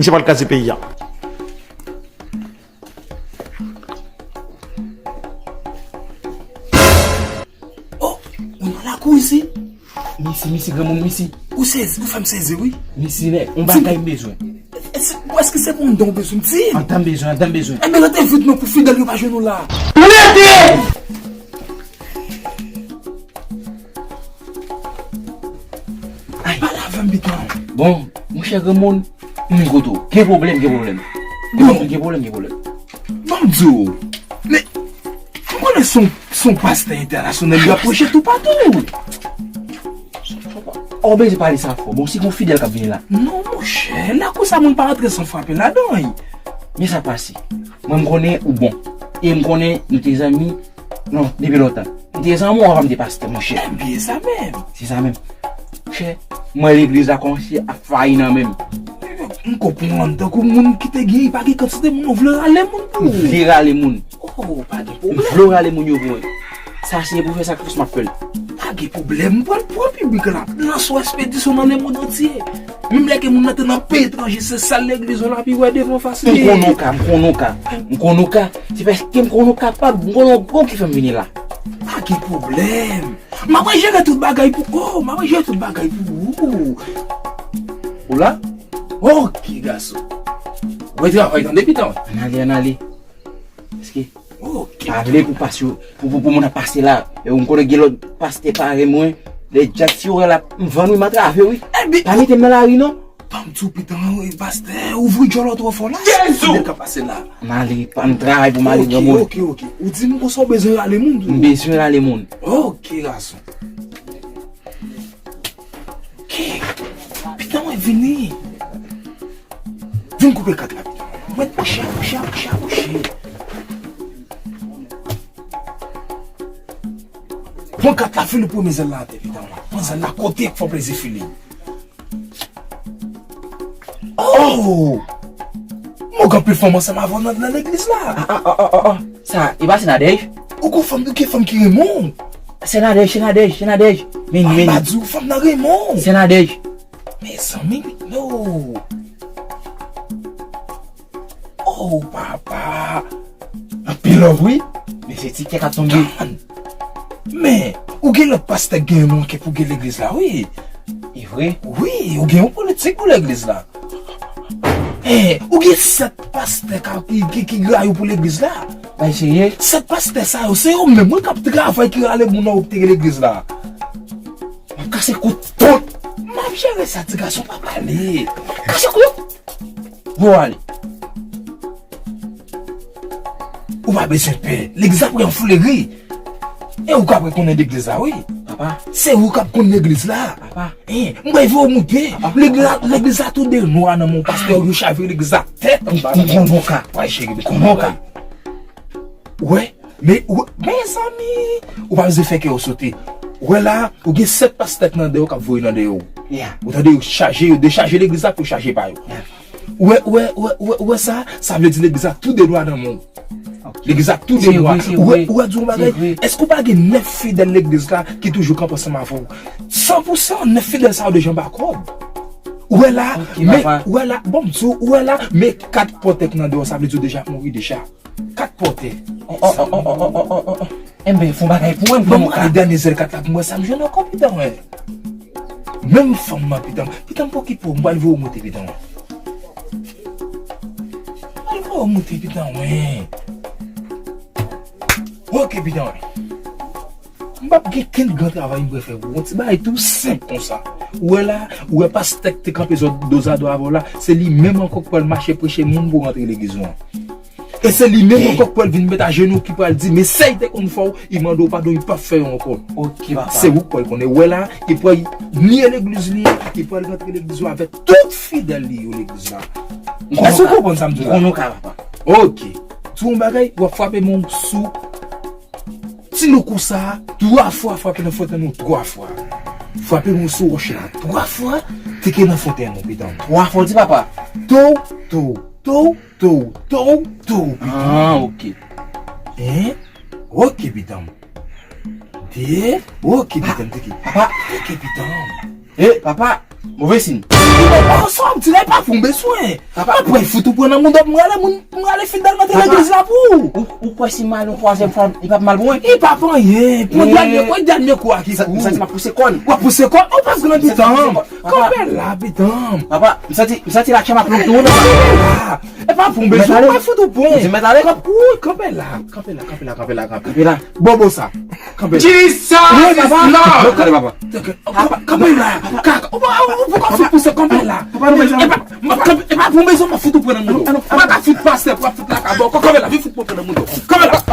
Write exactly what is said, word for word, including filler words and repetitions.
Misye pral kraze peyi a. Oh, ou nan lakou isi? Mesi, mesi, granmoun, mesi. Ou sezi, ou fè m sezi, wi. Mesi, nèg, yon bagay m bezwen. Èske se pou m don bezwen? Di m. Antan m bezwen, antan m bezwen. Enben, rete vit non, pou fidèl yo pa jwenn ou la. Rete! Ay. Pale avè m, pitan. Bon, monchè granmoun, m kote w. Gen pwoblèm, gen pwoblèm. Bon. Gen pwoblèm, gen pwoblèm. Ban m di w, men, m konnen se yon, se yon pastè entènasyonal, yo ap preche toupatou. Ou bezwen pale sa fò. Bon, si gon fidèl k ap vini la. Non, monchè, lakou sa moun pa rantre san frape ladan. Men sa pase. Mwen, m konnen ou bon. E m konnen nou te zanmi, non, depi lontan. M te zanmi w anvan m te pastè, monchè. Ebyen, sa menm. Se sa menm. Monchè, mwen legliz la kòmanse ap fayi nan men m. M konprann, tankou moun ki te gen, pa gen kantite moun, ou vle rale moun pou ou. M vle rale moun. Oh, pa gen pwoblèm. M vle rale moun yo pou mwen. Sa se pou fè sakrifis m ap fè l. Pa gen pwoblèm, m pral pran piblik la nan sou ekspedisyon nan lemonn antye. Menm lè ke moun nan te nan peyi etranje, se sèl legliz yo l ap wè devan fas li. M konnen w ka, m konnen w ka. M konnen w ka. Se paske m konnen w kapab, m konnen w bon ki fè m vini la. Pa gen pwoblèm. M ap jere tout bagay pou, oh, m ap jere tout bagay pou ou. Ou la? Ok, gason. Mwen travay tande pitan. Ann ale, ann ale. Paske, ok, pa vle pou pase, pou, pou, pou moun ap pase la. E ou m konnen gen lòt pastè parèy mwen. Lè djak si yo wè la, m vann wi, m atrave wi. Ebyen, pa mete m nan lari non. Ban m di w pitan, pastè, ouvri djòl ou twò fò la. Jezi! Fidèl k ap pase la. M ale, pa m travay pou m ale granmoun. Ok, ok, ok. Ou di m konsa w bezwen rale moun tou. M bezwen rale moun. Ok, gason. Ok. Pitan mwen vini. Vin koupe kat la, pitan. Mwen apwoche, apwoche, apwoche, apwoche. Pran kat la, file premye zèl la atè, pitan mwen. Pran zèl la kote k fè w plezi file. Oh! Mwen gen anpil fanm ansanm avè w nan, nan legliz la. Ah, ah, ah, ah, ah, ah. Sa, e pa se Nadèj? Ou gon fanm, ou gen fanm ki renmen w. Se Nadèj, se Nadèj, se Nadèj. Vini, vini. M pa di w fanm nan renmen w. Se Nadèj. Mezanmi, no. Oh, papa. Anpil love, wi. Men se ti kè k ap tonbe. Tann. Men, ou gen lòt pastè k gen yon kè pou gen legliz la, wi. E vre? Wi, ou gen yon politik pou legliz la. Eh, ou gen sèt pastè ka, ki, ki, ki grayou pou legliz la. Bay serye? Sèt pastè sa yo, se yo menm, wi, k ap travay, ki rale moun nan opte legliz la. M ap kase kou tout. M ap jere sa, ti gason, pa pale. Kase kou. Bon, ale. Ou pa bezwen pè. Legliz la pou yon fleri. E ou k ap rekonnen legliz la, wi. Papa. Se ou k ap konn legliz la. Papa. Eh, m bay vre ou moute. Papa. Legliz la, legliz la tou de nwa nan men pastè yo chavire legliz la tèt anba. M konnen w ka. Wè, cheri, m konnen w ka. Wè, men, ou, mezanmi, ou pa bezwen fè kè w sote. Ou wè la, ou gen sèt pastè k nan dèyè w k ap voye nan dèyè w. Yeah. Ou tande, yo chaje, yo dechaje legliz la pou yo chaje pa yo. Yeah. Ou wè, ou wè, ou wè, ou wè, ou wè sa, sa vle di legliz la tou de nwa nan men w. Ok. Legliz la tou de nwa. Se vre, se vre. Ou wè, ou wè, di w yon bagay, èske ou pa gen nèf fidèl legliz la ki toujou kanpe ansanm avè w? San pou san, nèf fidèl sa yo deja anba kòb. Ou wè la, men, ou wè la, bon, m di w, ou wè la, men kat pòtè k nan dèyè w, sa vle di w deja mouri deja. Kat pòtè. Oh, oh, oh. Enben, fè yon bagay pou mwen, m pran yon ka. Ban m gade dènye zèl kat la pou m wè sa m jwenn ankò, pitan mwen. Menm fanm nan, pitan m. Pitan m, pokipe w, m pral voye w moute, pitan mwen. M pral voye w moute, pitan mwen. Ok, pitan mwen. M p ap gen kenn gran travay m pral fè pou ou. Yon ti bagay tou senp konsa. Ou wè la, ou wè pastè k te kanpe zòt dozado avè w la, se li menm ankò k pral mache preche moun pou rantre legliz ou an. E se li menm ankò k pral vin met ajenou, ki pral di, men sa y te konn fè w, y mande w padon, y p ap fè yo ankò. Ok, papa. Se ou k pral konnen. Ou wè la, y pral nye legliz li, y pral rantre legliz ou avèk tout fidèl li yo legliz la. Èske ou konprann sa m di w la? M konnen w ka, papa. Ok. Di w yon bagay, w ap frape men w sou ti loukou sa a twa fwa, frape nan fontèn ou twa fwa. Frape men w sou wòch la twa fwa, teke nan fontèn ou, pitan m. Twa fwa, w di, papa? Tou, tou, tou, tou, tou, tou, pitan m. Ah, ok. Hein? Ok, pitan m. De, ok, pitan m, teke. Papa. Teke, pitan m. Eh, papa, move siy. Oh, sa w ap di la, e pa pou m bezwen. Papa. Mwen pral fout ou pran nan mouda, m rale moun, m rale fin dèlmante legliz la pou ou. Ou, ou kwè si m ale yon twazyèm fwa, li p ap mal pou mwen? Li p ap anyen. Pran dènye, pran dènye kou a ki pou ou. M santi m ap pouse kòn. W ap pouse kòn? Ou pa gran pitan. Kanpe la, pitan. Papa, m santi, m santi la tchè m ap lonte ou nan. E pa pou m bezwen, mwen fout ou bon. Ou di mèt ale? Kanpe la, kanpe la, kanpe la, kanpe la, kanpe la. Bobo sa. Kanpe la. Jesus is Lord. Kanpe la. Ou pa, ou pa fout pouse kanpe la. E pa, e pa pou m bezwen, mwen fout ou pran nan mouda. Mwen ka fout pastè, pou fout la ka bon. Kanpe la, vin fout mwen pran nan mouda. Kanpe la.